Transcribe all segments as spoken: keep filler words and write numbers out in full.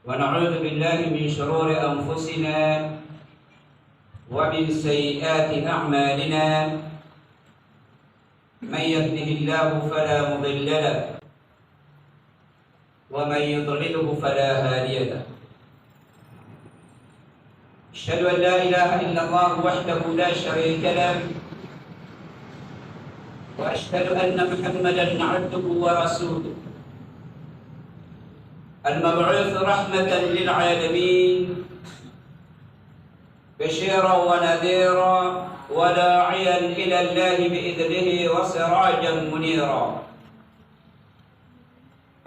ونعوذ بالله من شرور أنفسنا ومن سيئات أعمالنا. من يهده الله فلا مضل له ومن يضلله فلا هادي له. أشهد أن لا إله إلا الله وحده لا شريك له، وأشهد أن محمدا عبده ورسوله، المبعوث رحمة للعالمين، بشيرا ونذيرا، وداعيا إلى الله بإذنه وسراجا منيرا.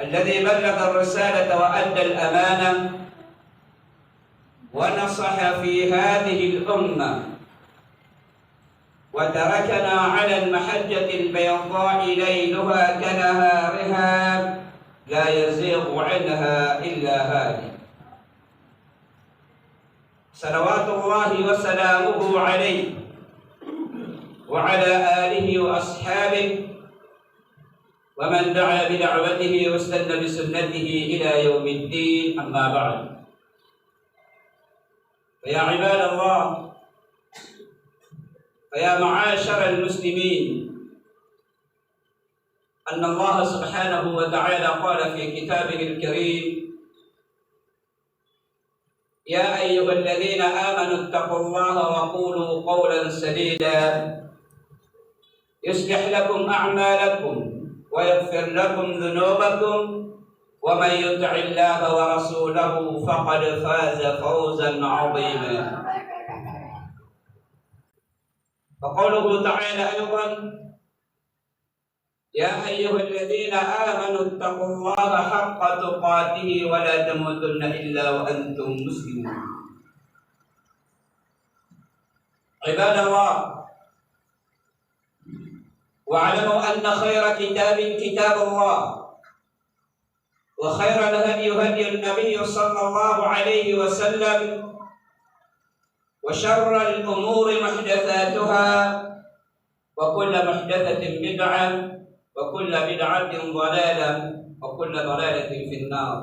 الذي بلغ الرسالة وأدى الأمانة ونصح في هذه الأمة وتركنا على المحجة البيضاء ليلها كنهارها لا يزيغ عنها إلا هالك. صلوات الله وسلامه عليه وعلى آله وأصحابه ومن دعا بدعوته واستن بسنته إلى يوم الدين، أما بعد. فيا عباد الله، فيا معاشر المسلمين، أن الله سبحانه وتعالى قال في كتابه الكريم: يا أيها الذين آمنوا اتقوا الله وقولوا قولا سديدا يصلح لكم أعمالكم ويغفر لكم ذنوبكم ومن يطع الله ورسوله فقد فاز فوزا عظيما. وقوله تعالى أيضا: يا أيها الذين آمنوا اتقوا الله حق تقاته ولا تموتن إلا وأنتم مسلمون. عباد الله، واعلموا أن خير كتاب كتاب الله، وخير الهدي هدي النبي صلى الله عليه وسلم، وشر الأمور محدثاتها، وكل محدثة بدعة، وكل بدعة ضلالة، وكل ضلالة في النار.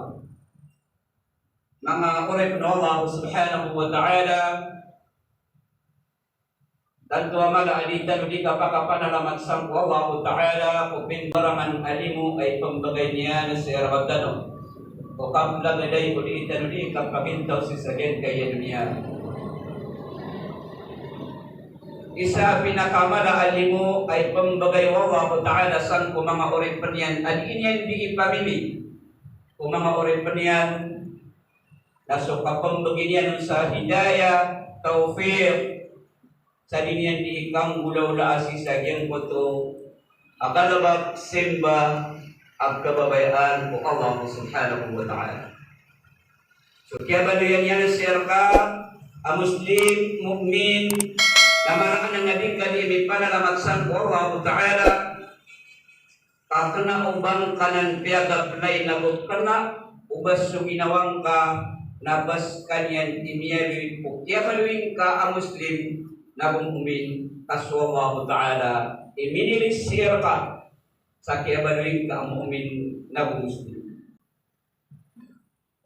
Manga oripn o Allah subhanahu wa ta'ala, tanto a mala a di tano di kapakapanalamat sangko Allah ta'ala ko pindorang a limo a ipmbgay niyan sii rktano ko kaplagday ko di tano di kapagintaw sii sa giyangkaya doniya. Isa a pinakamala a limo a ipmbgay o Allah ta'ala sangko manga oripn iyan a di niyan di ipamimi ko manga oripn iyan na so kapmbgi niyan on sa hidayah, tawfiq, sa di niyan di ikanggolawlaa sii sa giyangkoto a kalbk, simba a kababayaan ko Allah subhanahu wa ta'ala. So kiyabaloy iyan sii rka a Muslim, mu'min, na maraan a di ka di mipanalamat sangko Allah ta'ala, ka kna o ba ngka nan piyagaplay na go kna o ba so ginawa ngka na ba skaniyan i miyaloy ko kiyabaloy ngka a Muslim na go mu'min, ka so Allah ta'ala i minilis sii rka sa kiyabaloy ngka a mu'min na go Muslim.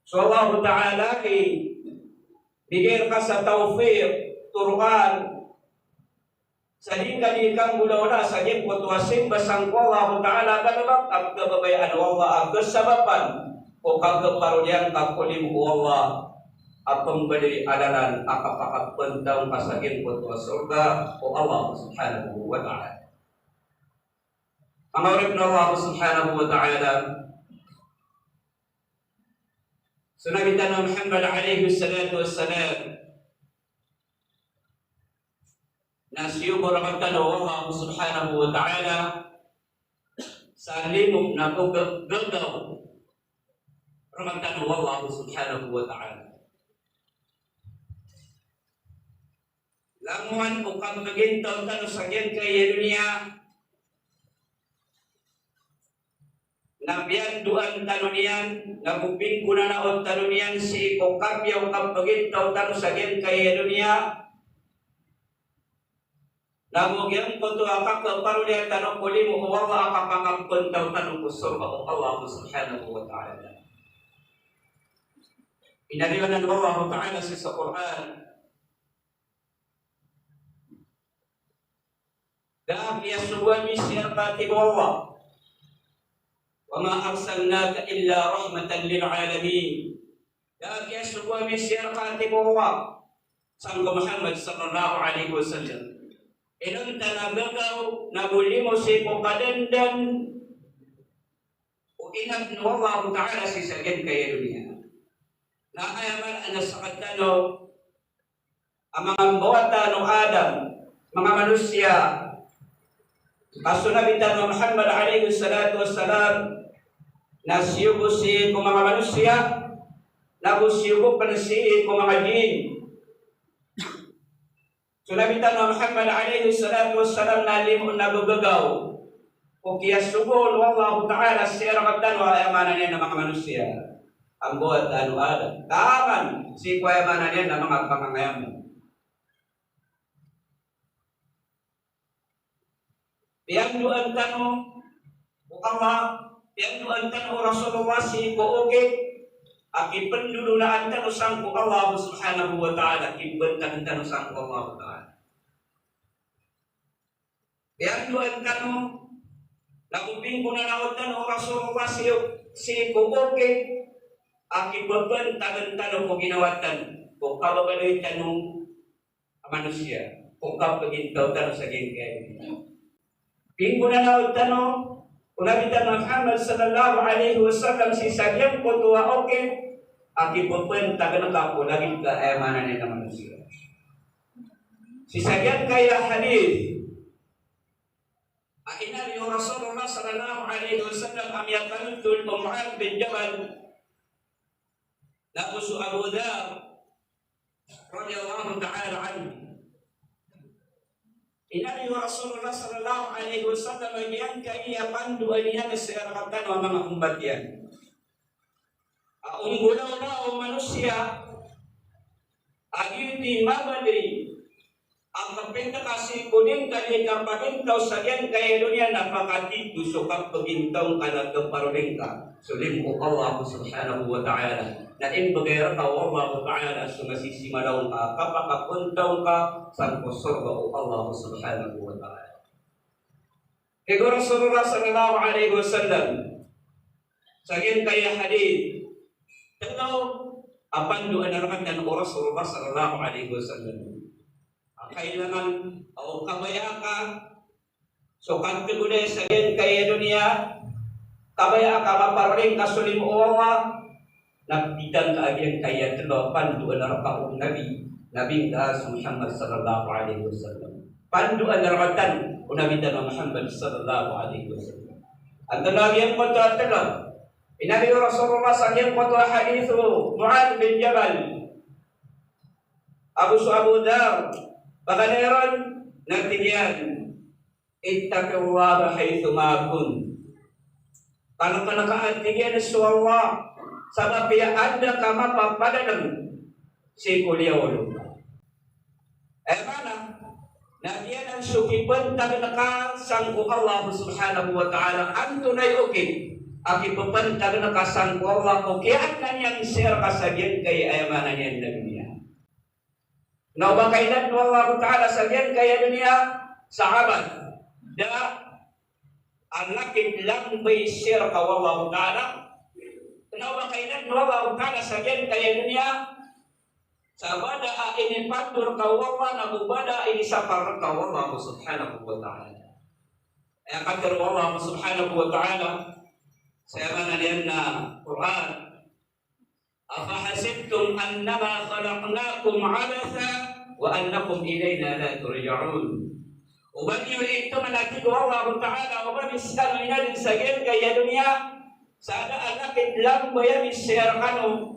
So Allah ta'ala i bigay rka sa tawfiq, toroan, sa di ka di kanggolawlaa sa giyangkoto a simba sangko Allah ta'ala a kalbk a kababayaan o Allah a kasabapan ko kakaparodiya ngka ko limo o Allah a pmbaloy a lalan a kapakapntaw ngka sa giyangkoto a sorga o Allah subhanahu wa ta'ala. Manga oripn o Allah subhanahu wa ta'ala, so Nabi tano Muhammad alayhis salatu wassalam na siyogo rktano o Allah subhanahu wa ta'ala sa limo na go gagaw rktano o Allah subhanahu wa ta'ala. Langowan o kapagintaw tano sa giyangkaya doniya na piyandoan tano niyan, na go pinggonanaon tano niyan sii ko kapiya o kapagintaw tano sa giyangkaya doniya, na go giyangkoto a kakaparodiya tano ko limo o Allah a kapakapntaw tano ko sorga o Allah subhanahu wa ta'ala. Inaloy anan o Allah Ta'ala sii sa Qur'an. Da a kiyasogo ami sii rka, tig o Allah, "Wa ma arsalnaka illa rahmatan lil alamin." Da a kiyasogo ami sii rka, tig o Allah, sangko Muhammad sallallahu alaihi wasallam, inonta na gagaw na bo limo sii ko kadandan o inadn o Allah Ta'ala sii sa giyangkaya doniya. Na aya maana na sakatano a manga mbawataan o Adam, manga manosiya, ka so Nabi tano a Muhammad alaihi salatu wassalam na siyogo sii ko manga manosiya, na go siyogo pn sii ko manga jinn. So Nabi tano a Muhammad alaihi salatu wassalam na limo na gagaw ko kiyasogo o Allah Ta'ala sii rktano a aya maana niyan na manga manosiya a mbawataan o Adam, taman sii ko aya maana niyan na manga pangangayam. Piyandoan tano o Allah, piyandoan tano o Rasulullah sii ko okit a kipndodonaan tano sangko Allah Subhanahu wa Ta'ala, kipbantagan tano sangko Allah Ta'ala. Piyandoan tano, na go pinggonanaw tano o Rasulullah sii, sii ko okit a kipbantagan tano ko ginawa tano, ko kababaloy tano a manosiya, ko kapagintaw tano sa giyangkaya. Pinggonanaw tano o Nabi tano Muhammad sallallahu alaihi wasallam sii sa giyangkoto a okit a kipbantagan ka ko lagid ka, aya maana niyan na manosiya. Sii sa giyangkaya hadith a inaloy o Rasulullah sallallahu alaihi wasallam a miyapanotol o Muadh bin Jabal, na go so Abu Dharr radhiyallahu ta'ala anhu. Inaloy o Rasulullah sallallahu alaihi wasallam a giyangkaya pandoan iyan sii rktano a manga ummat iyan a onggolawla o manosiya a giyoto i mabaloy a kapinda ka sii ko di ngka di kapagintaw sa giyangkaya doniya na pakatito so kapagintaw ngka na kaparoli ngka so limo o Allah Subhanahu wa Ta'ala. Na imbgay rka o Allah Ta'ala so masisimalaw ngka, kapakapantaw ngka sangko sorga o Allah Subhanahu wa Ta'ala. Tig o Rasulullah sallallahu alaihi wasallam sa giyangkaya hadith, tlo a pandoan rktano o Rasulullah sallallahu alaihi wasallam a kailangan o kabaya ka so kategod sa giyangkaya doniya, kabaya ka maparoli ngka so limo o Allah, na pitharo ngka a giyangkaya tlo a pandoan rka o Nabi, Nabi ngka so Muhammad sallallahu alaihi wasallam. Pandoan rktano o Nabi tano Muhammad sallallahu alaihi wasallam. Antonaa giyangkoto a tlo? Inaloy o Rasulullah sa giyangkoto a hadith o Muadh bin Jabal, ago so Abu Dharr, paganay ron na tig iyan, "Ittaqillaha haythuma kunt." Tangkna ka, tig iyan, so Allah sa mapiya anda ka mapapadalm sii ko liyawaw o Allah. Aya maana na giyanan so kipantagn ka sangko Allah Subhanahu wa Ta'ala. Antonaa i okit a kipapantagn ka sangko Allah ko kiyaadna niyan sii rka sa giyangkaya, aya maana niyan na doniya? Na o ba kailay o Allah Ta'ala sa giyangkaya doniya, sahabat, da a lagid lambay sii rka o Allah Ta'ala. Na o ba kailay o Allah Ta'ala sa giyangkaya doniya, sa bada a inipando rka o Allah, na go bada a inisapar rka o Allah Subhanahu wa Ta'ala. Aya katharo o Allah Subhanahu wa Ta'ala sa aya maana niyan na Qur'an, "Afahasibtum annama khalaqnakum abathan wa annakum ilayna la turja'un." O ba niyo intoman, a tig o Allah Ta'ala, o ba miskan o inadn sa giyangkaya doniya, sa da a lagid lambay ami sii rkano,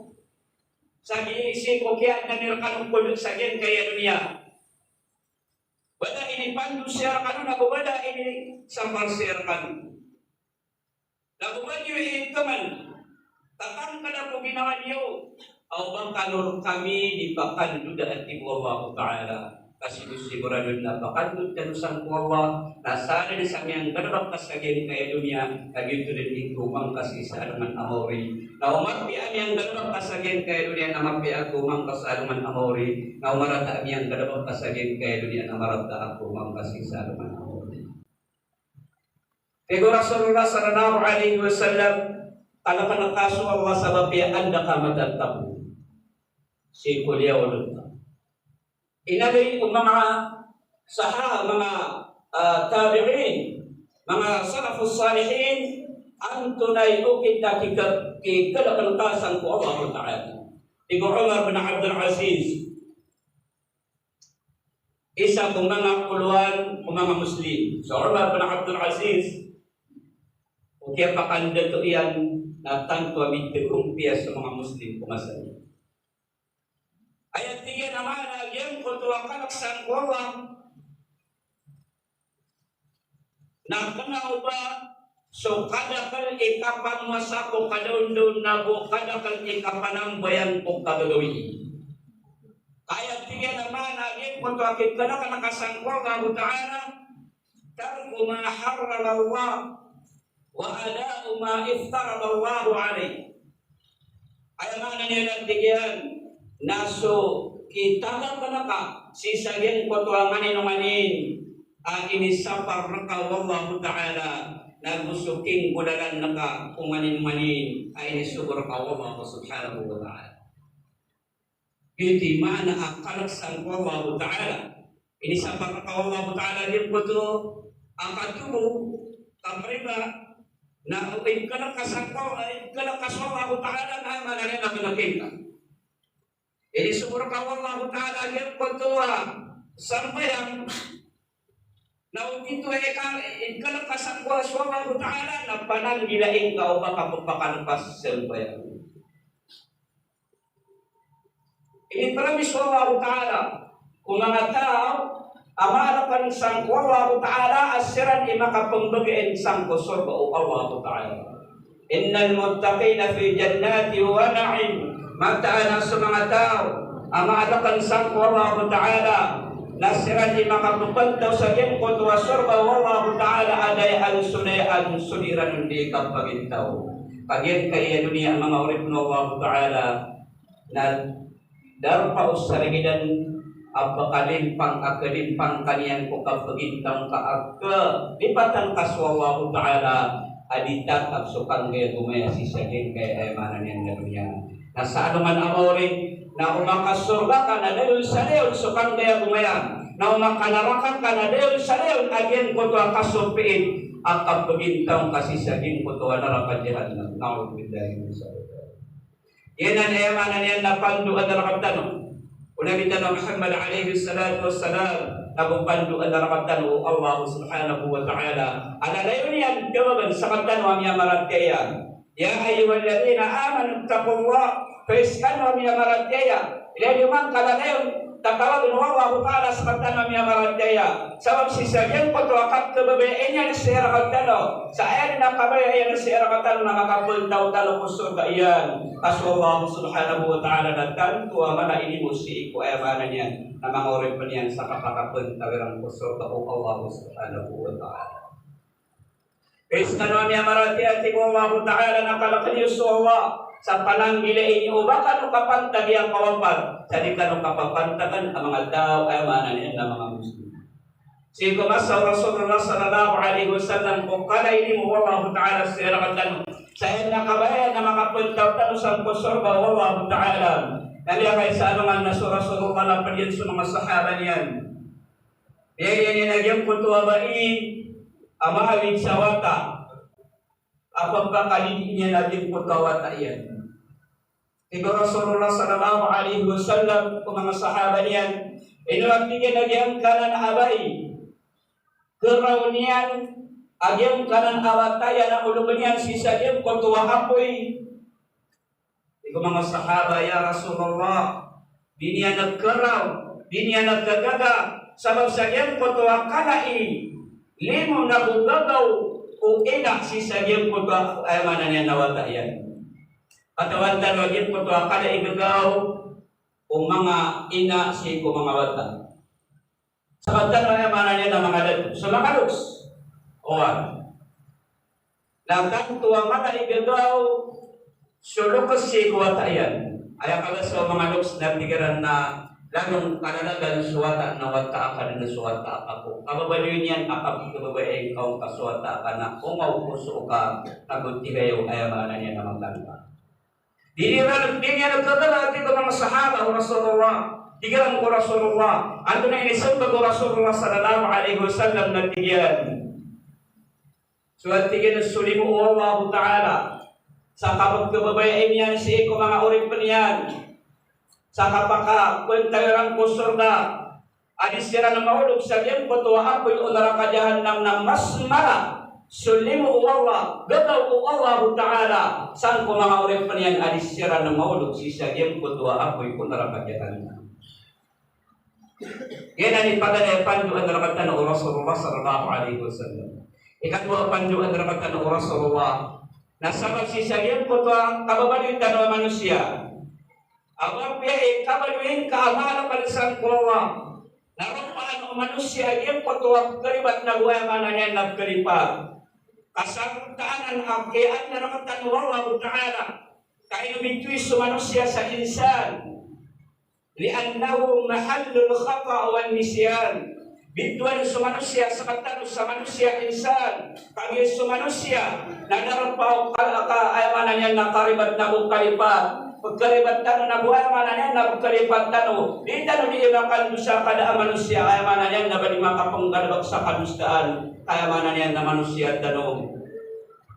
sa gii sii ko kiyaadna mi rkano ko sa giyangkaya doniya. Bada a inipando sii rkano, na go bada a inisapar sii rkano. Na go ba niyo intoman, tatangkda ko ginawa niyo, a o ba kano rkami di pakandoda, a tig o Allah Ta'ala. Kasi dosa i boradon na pakandod tano sangko Allah, na sa dn sa miyanggalbk ka sa giyangkaya doniya, na giyoto dn i gomangkas i sa alongan a maori. Na o mapiya a miyanggalbk ka sa giyangkaya doniya na mapiya a gomangkas sa alongan a maori. Na o marata a miyanggalbk ka sa giyangkaya doniya na marata a gomangkas i sa alongan a maori. Tig o Rasulullah sallallahu alaihi wasallam, kalkn ka so Allah sa mapiya a anda ka matatago. Sii ko liyawaw o lopa. Inaloy o manga saha-, manga, ah, tabi'in, manga salafus salihin, antonaa i okit a ki-, kikalkn ka sangko Allah Ta'ala. Tig o Umar bin Abdul Aziz, isa ko manga kolowan o manga Muslim. So Umar bin Abdul Aziz, o kiyapakandato iyan na tanto a mitegompiya so manga Muslim ko masa iyan. Aya tig iyan a maana a giyangkoto a kalk sangko Allah na kna o ba so kadakl i kapamowasa ko kadaondaw na go kadakl i kapanambayang ko kagagawii. Aya tig iyan a maana a giyangkoto a kikalkn ka sangko Allah Ta'ala, tarku ma harrama Allah wa ada'u ma iftarada Allahu alayk. Aya maana niyan a tig iyan na so kitagakn ka sii sa giyangkoto a maninonganin a inisapar rka o Allahu Ta'ala, na go so kinggolalan ka ko maninonganin a inisogo rka o Allah Subhanahu wa Ta'ala. Giyoto i maana a kalk sangko Allahu Ta'ala. Inisapar rka o Allahu Ta'ala giyangkoto a katobo, kapriba, na o ikalk ka sangko, ikalk ka so Allahu Ta'ala na maana niyan na kna ka. Inisogo rka o Allahu Ta'ala giyangkoto a sambayang, na o gioto i ka-, ikalk ka sangko so Allahu Ta'ala na pananggilai ngka o ba ka pphakalepas sa sambayang. Inipromise o Allahu Ta'ala ko manga taw a maalkn sangko Allahu Ta'ala a siran i makapmbgan sangko sorga o Allahu Ta'ala. Innal muttaqina fi jannatin wa na'im. Mataan a so manga taw a maalkn sangko Allahu Ta'ala na siran i makappantaw sa giyangkoto a sorga o Allahu Ta'ala a dayaan so dayaan so di iran on di kapagintaw. Kagiya giyangkaya doniya, manga oripn o Allahu Ta'ala, na darpa o sarigidan a pkalimpang, a kalimpang ka niyan ko kapagintaw ngka a kalipatan ka so Allahu Ta'ala a di tatap so kanggay a gomaya sii sa giyangkaya, aya maana niyan, na doniya. Na sa alongan a maori, na o makasorga ka na dayon sa dayon so kanggay a gomaya, na o makanaraka ka na dayon sa dayon a giyangkoto a kasopiit a kapagintaw ngka sii sa giyangkoto a naraka Jahannam. Na'udhubillahi min dzalik. Giyanan aya maana niyan na pandoan rktano o Nabi tano Muhammad alayhis salatu wassalam, na go pandoan rktano o Allah Subhanahu wa Ta'ala. A lalayon iyan tawagan sktano a miyamaratiyaya. Ya ayyuhalladhina amanu ittaqullaha, hay skano a miyamaratiyaya. Ilay niyo man kalalayon, tatawagn o Allahu Ta'ala sktano a miyamaratiyaya. Sabap sii sa giyangkoto a kapkhababayai niyan sii rktano, sa aya dn a kabaya iyan sii rktano na makapntaw tano ko sorga iyan. Ka so Allah Subhanahu wa Ta'ala na tanto a mala i limo sii ko, aya maana niyan, na manga oripn iyan sa kapakapntawaan ko sorga o Allah Subhanahu wa Ta'ala. Hay skano a miyamaratiyaya, tig o Allahu Ta'ala, na kalkn iyo so Allah sa pananggilai niyo o ba kano kapantagi a kawapat sa di kano kapapantagn a manga taw, aya maana niyan na manga Muslim. Sii ko masa o Rasulullah sallallahu alayhi wasallam ko kala i limo o Allahu Ta'ala sii rktano, sa aya dn a kabaya na makapntaw tano sangko sorga o Allahu Ta'ala, na miyakaisa alongan na so Rasulullah na pd iyan so manga sahaba niyan. Aya iyan a giyangkoto a bai a maawid sa wata a pphakalidiin iyan a giyangkoto a wata iyan. Tig o Rasulullah sallallahu alayhi wasallam ko manga sahaba niyan, ino a tig iyan a giyangkanan a bai, kraw niyan a giyangkanan a wata iyan a olog niyan sii sa giyangkoto a apoy. Tig o manga sahaba, ya Rasulullah, di niyan kraw, di niyan kagaga, sabap sa giyangkoto a kala i limo na go gagaw o ina sii sa giyangkoto a, aya maana niyan na wata iyan. Katawan tano a giyangkoto a kala i gagaw o manga ina sii ko manga wata. Sa katano aya maana niyan na manga dato. So manga loks. Oway. Na tanto a mala i gagaw so loks sii ko wata iyan. Aya kabasa o manga loks na pikiran na lalong kalalagan so wata na wata aka dn so wata aka ko. Kababaloy niyan a kapkhababayai ngka on ka so wata aka na ongaw ko so ka, ago tigayaw aya maana niyan na mangkanta. Di iran, di niyan kagala, tig o manga sahaba o Rasulullah. Tig iran ko Rasulullah, antonaa i inismbag o Rasulullah sallallahu alaihi wasallam na tig iyan. So, tig iyan, so limo o Allahu Ta'ala sa kapkhababayai niyan sii ko manga oripn iyan, sa kapakapantag iran ko sorga a di siran maolog sa giyangkoto a apoy o naraka jahannam, na mas mala so limo o Allah, gagaw o Allahu Ta'ala, sangko manga oripn iyan a di siran maolog sii sa giyangkoto a apoy o naraka jahannam. Giyanan i paganay a pandoan rktano o Rasulullah sallallahu alaihi wasallam. Ikadowa a pandoan rktano o Rasulullah na sabap sii sa giyangkoto a kababaloy tano a manosiya a mapiya i kabaloy ngka a mala pd sangko Allah. Na ropaan o manosiya a giyangkoto a pkharibat na go aya maana niyan na pkhalipat. Ka sa ron tanan a kiyaadn rktano o Allahu Ta'ala, ka ino bitowan so manosiya sa insan. Li'annahu mahallul khata' wan nisyan. Bitowan so manosiya sktano sa manosiya insan. Kagiya so manosiya na darpa o kal-, ka, aya maana niyan na karibat na go kalipat. Pkharibat tano na go aya maana niyan na pkhalipat tano. Di tano di makandosa ka da a manosiya, aya maana niyan na ba di makapnggalbk sa kadosaan, aya maana niyan na manosiya tano.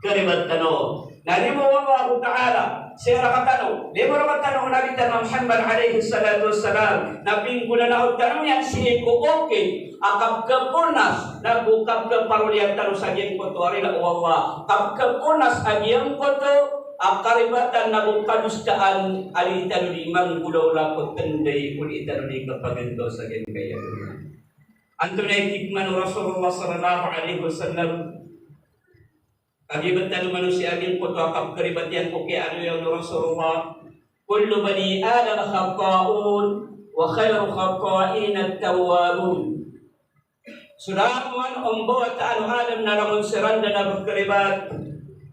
Karibat tano. Na limo o Allahu Ta'ala sii rktano, limo rktano o Nabi tano Muhammad alayhis salatu wassalam, na pinggonanao tano niyan sii ko okit a kapkhaponas na go kapkhaparoliya tano sa giyangkoto a rila o Allah, kapkhaponas a giyangkoto a karibatan na go kadosaan a di tano di manggolawla ko tnday ko di tano di kapaganto sa giyangkaya doniya. Antonaa i tig man o Rasulullah sallallahu alayhi wasallam? Kagiya ba tano manosiya a giyangkoto a kapkharibat iyan ko kiyaaloya on o Rasulullah, "Kullu bani Adam khatta'un, wa khayru khatta'in at-tawwabun." So langon o mbawataan o Adam na langon siran dn a pkharibat,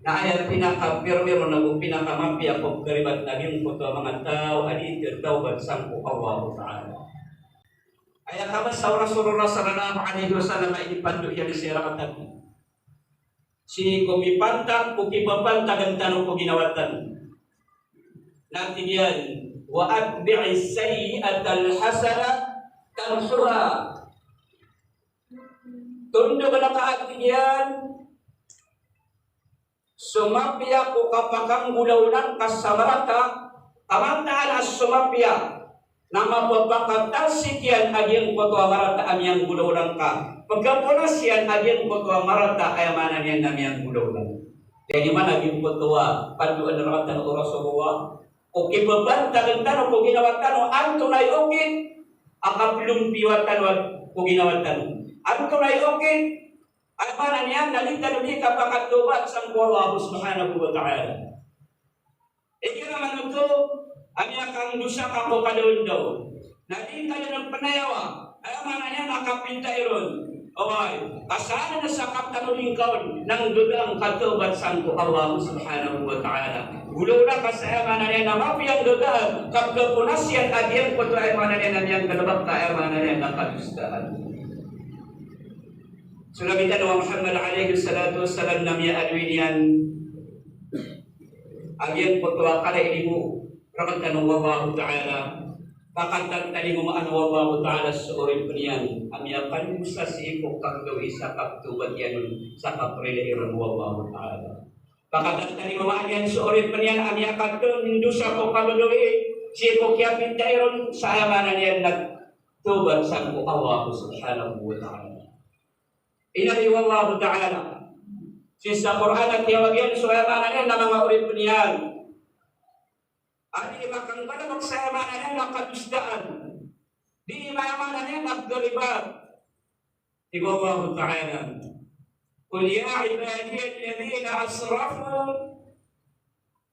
na aya pinakapirmiro na go pinakamapiya ko pkharibat na giyangkoto a manga taw a di tawbat sangko Allahu Ta'ala. Aya kabasa o Rasulullah sallallahu alayhi wasallam a inipando iyan sii rktano sii ko mipantag ko kipapantagn tano ko ginawa tano. Na tig iyan, "Wa atbi'is sayyi'atal hasanata tamhuha." Tondogn ka, tig iyan, so mapiya ko kapakanggolawla ngka sa marata, ka mataan a so mapiya na mapapakatasik iyan a giyangkoto a marata a miyanggolawla ngka. Pkhaponas iyan a giyangkoto a marata, aya maana niyan na miyanggolawla. Aya maana a giyangkoto a pandoan rktano o Rasulullah, o kipapantagn tano ko ginawa tano, antonaa i okit a kaplompiyowa tano ko ginawa tano. Antonaa i okit, aya maana niyan na di tano di kapakatawbat sangko Allah subhanahu wa ta'ala. Igira man oto a miyakandosa ka ko kadaondaw, na di ka dn pnayawa, aya maana niyan na kapinta iron. Oway, ka sa adn a sakap tano di ngka on na nggaga ngka tawbat sangko Allah subhanahu wa ta'ala. Golawla ka sa, aya maana niyan na mapiya nggagaan, kapkhaponas iyan a giyangkoto, aya maana niyan na miyanggalbk ka, aya maana niyan na kadosaan. So Nabi tano a Muhammad alayhis salatu wassalam na miyaaloy niyan a giyangkoto a kala i limo rktano o Allahu Ta'ala, pakatatalimamaan o Allahu Ta'ala so oripn iyan a miyakandosa sii ko kagagawii sa kaptawbat iyan on sa kaprila iron o Allahu Ta'ala. Pakatatalimamaan iyan so oripn iyan a miyakakandosa ko kagagawii sii ko kiyapinta iron sa, aya maana niyan na tawbat sangko Allah subhanahu wa ta'ala. Inaloy o Allahu Ta'ala sii sa Qur'an a kiyawag iyan so, aya maana niyan na manga oripn iyan a di makanggalbk sa, aya maana niyan na kadosaan. Di, aya maana niyan na karibat. Tig o Allahu Ta'ala, "Qul ya ibadiyalladhina asrafu,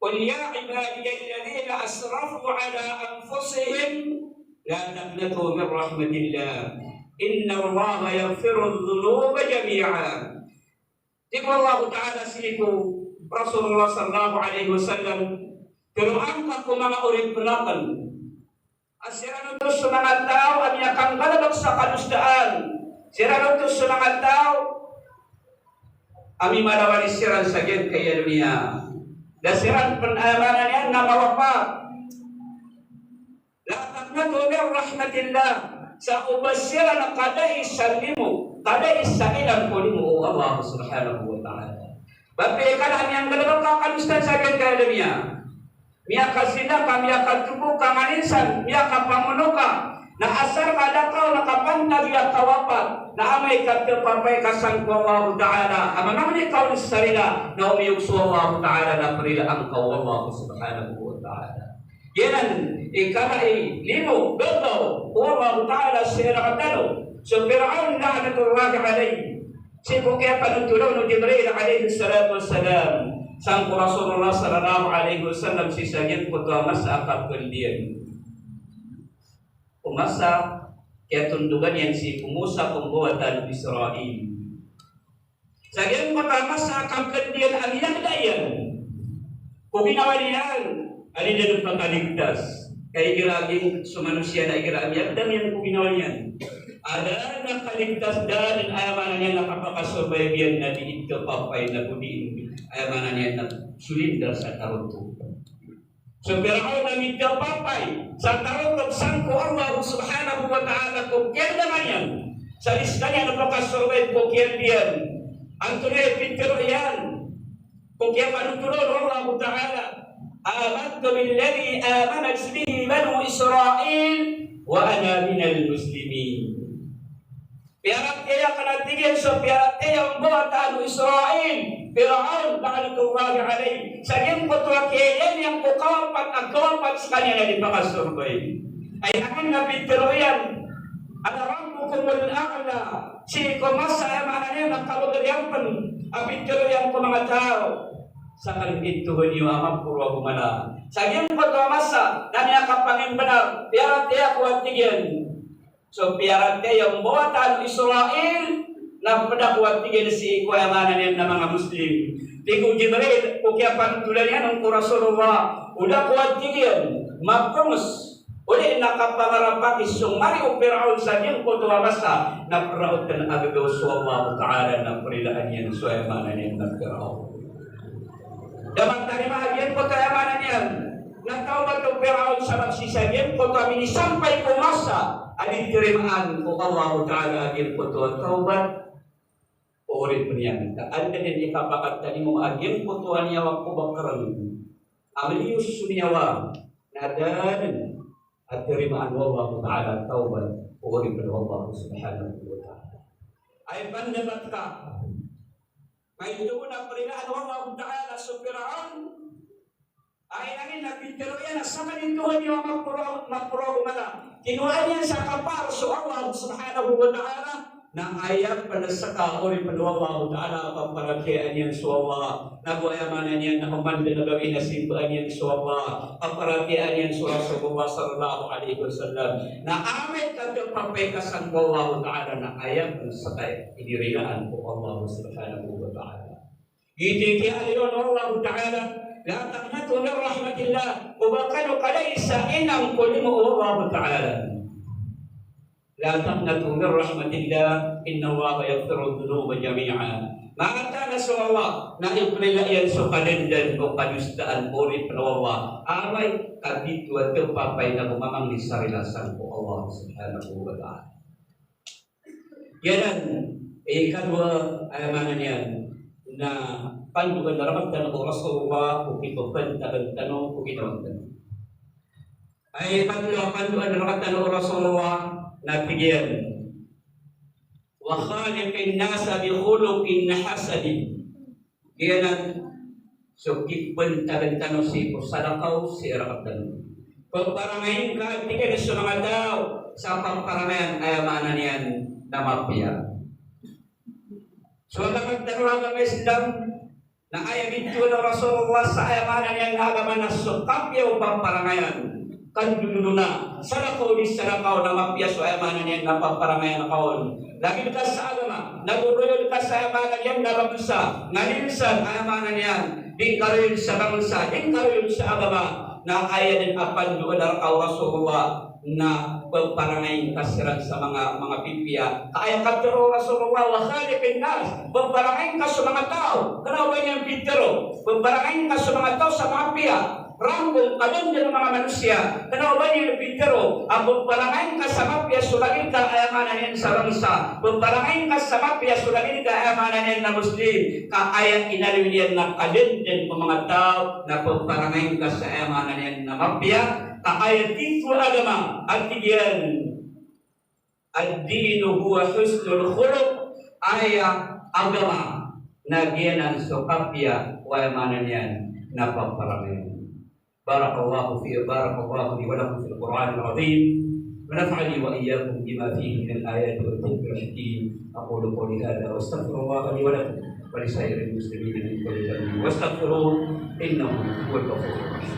qul ya ibadiyalladhina asrafu ala anfusihim, la taqnatu min rahmatillah. Innallaha yaghfirudh dhunuba jami'a. Tig o Allahu Ta'ala sii ko Rasulullah sallallahu alaihi wasallam, tharoa ngka ko manga oripn akn a siran oto so manga taw a miyakanggalbk sa kadosaan, siran oto so manga taw a mimalawali siran sa giyangkaya doniya. Da siran pn, aya maana niyan na mawapat. La taqnatu min rahmatillah. Sa o ba siran na kadai sa limo, kadai sa ilang ko limo o Allah subhanahu wa ta'ala. Ba pn ka na miyanggalbk ka kadosaan sa giyangkaya doniya. Miyakazina ka, miyakatbo ka nganin san, miyakapamono ka. Na asar ka da ka on kapantag iyan kawapat, na amay ka tpapay ka sangko Allah ta'ala a mamangni ka on sa rila, na omiyog so Allah ta'ala na prilaan ka o Allah subhanahu wa ta'ala. Giyanan i kala i limo, gagaw o Allah ta'ala sii rktano. So Fir'aun la'natullahi alayh, sii ko kiyapanothola on o Jibril alayhis salatu wassalam sangko Rasulullah sallallahu alayhi wasallam sii sa giyangkoto a masa a kapkhaldan iyan. Ko masa kiyatondogan iyan sii ko Musa ko mbawatan o Israil. Sa giyangkoto a masa a kapkhaldan iyan a miyagda iyan ko ginawa niyan a di niyan pakaligtas. Ka igira a giyangkoto so manosiya na igira a miyagda niyan ko ginawa niyan, a da a kaligtas, da a, aya maana niyan na kapakasurvive iyan na di tpapay na go di, aya maana niyan na solindar sa tarotop. So Fir'aun a miyapapay sa tarotop sangko Allah subhanahu wa ta'ala ko kiyagda niyan. Sa di skaniyan pakasurvive ko kiyagda iyan. Antonaa i pitharo iyan ko kiyapanothola on o Allah ta'ala? Amantu billadhi amanat bihi banu Israil wa ana minal muslimin. Piyaratiyaya akn, a tig iyan, so piyaratiyaya o mbawatan o Israil, Fir'aun la'natullahi alayh, sa giyangkoto a kiyaya niyan ko kawapat a kawapat skaniyan a di pakasurvive. Aya maana niyan na pitharo iyan, "Ana rabbukumul a'la." Sii ko masa, aya maana niyan na kabagr iyan pn a pitharo iyan ko manga taw, "Sakn i Tohan iyo a maporo ago mala." Sa giyangkoto a masa na miyakapangimbnar, piyaratiyaya ko, a tig iyan, so piyaratiyaya o mbawatan o Israil na pd ako, a tig iyan, sii ko, aya maana niyan na manga Muslim. Tig o Jibril ko kiyapanothola niyan on ko Rasulullah, o da ako, a tig iyan, maprongs, odi na kapangarapaki so mari o Fir'aun sa giyangkoto a masa na praotn a gagaw so Allah ta'ala na prilaan iyan so, aya maana niyan na Fir'aun. Da matarima a giyangkoto, aya maana niyan na tawbat o Fir'aun sabap sii sa giyangkoto a minisampay ko masa a di tarimaan o Allah ta'ala a giyangkoto a tawbat o oripn iyan. Ka anda dn i kapakatarima a giyangkoto a niyawa ko bakrn a mliyos so niyawa, na da dn a tarimaan o Allah ta'ala a tawbat o oripn o Allah subhanahu wa ta'ala. Aya pandapat ka, maito na prilaan o Allah ta'ala so Fir'aun. Aya maana niyan na pitharo iyan a sakn i Tohan iyo a maporo, maporo ago mala. Kinowaan iyan sa kapar so Allah subhanahu wa ta'ala. Na aya pn ska a oripn o Allah ta'ala a paparatiyayaan iyan so Allah. Na go, aya maana niyan na oman dn a gawii na simbaan iyan so Allah, paparatiyayaan iyan so Rasulullah sallallahu alayhi wasallam, na amay ka tpapay ka sangko Allah ta'ala na aya pn ska i dirilaan ko Allah subhanahu wa ta'ala. Giyoto i kiyaaloy on o Allah ta'ala, "La taqnatu min rahmatillah." O ba kano kadai sa inang ko limo o Allah ta'ala. "La taqnatu min rahmatillah, innallaha yaghfirudh dhunuba jami'a." Mataan a so Allah na iprila iyan so kadandan o kadosaan o oripn o Allah. Amay ka di tpapay na go mamangni sa rila sangko Allah subhanahu wa ta'ala. Giyanan i ikadowa, aya maana niyan na pandoan rktano o Rasulullah ko kipapantagan tano ko ginawa tano. Aya ikatlo a pandoan rktano o Rasulullah na tig iyan, "Wa khaliqin nasa bi khuluqin hasan." Giyanan so kipapantagan tano sii ko salakaw sii rktano. Paparangayin ka, tig iyan, so manga taw sa paparangayan, aya maana niyan na mapiya. So rktano a agama Islam na aya bitowan o Rasulullah sa, aya maana niyan na agama, na so kapiya o paparangayan. Kandodona, salakaw di salakaw na mapiya so aya maana niyan na paparangayan ka on. Lagid ka sa agama, na goroyon ka sa aya maana niyan na bangsa, nganin san aya maana niyan, di ngka royon sa bangsa, di ngka royon sa agama, na aya dn a pandoan rka o Rasulullah, na pparangay ngka siran sa manga, manga pipiya. Ka aya katharo o Rasulullah, wa khaliqin nas, pparangay ngka so manga taw. Kna o ba niyan pitharo, pparangay ngka so manga taw sa manga piya. Rangkong ka dn dn o manga manosiya. Kna o ba niyan pitharo a pparangay ngka sa mapiya so lagid ka, aya maana niyan, sa bangsa. Pparangay ngka sa mapiya so lagid ka, aya maana niyan, na Muslim. Ka aya inaloy niyan na ka dn dn o manga taw na pparangay ngka sa, aya maana niyan, na mapiya. Ka aya titho a agama a tig iyan, "Ad-dinu huwa husnul khuluq," aya agama na giyanan so kapiya, aya maana niyan na paparangayan. Barakallahu fi, barakallahu li wa lakum fil Qur'anil azim, wa nafa'ani wa iyyakum bima fihi minal ayati wa dhikril hakim. Aqulu qawli hadha wa astaghfirullaha li wa lakum wa li sa'iril muslimina min kulli dhanbin wastaghfiruhu innahu huwal ghafurur rahim.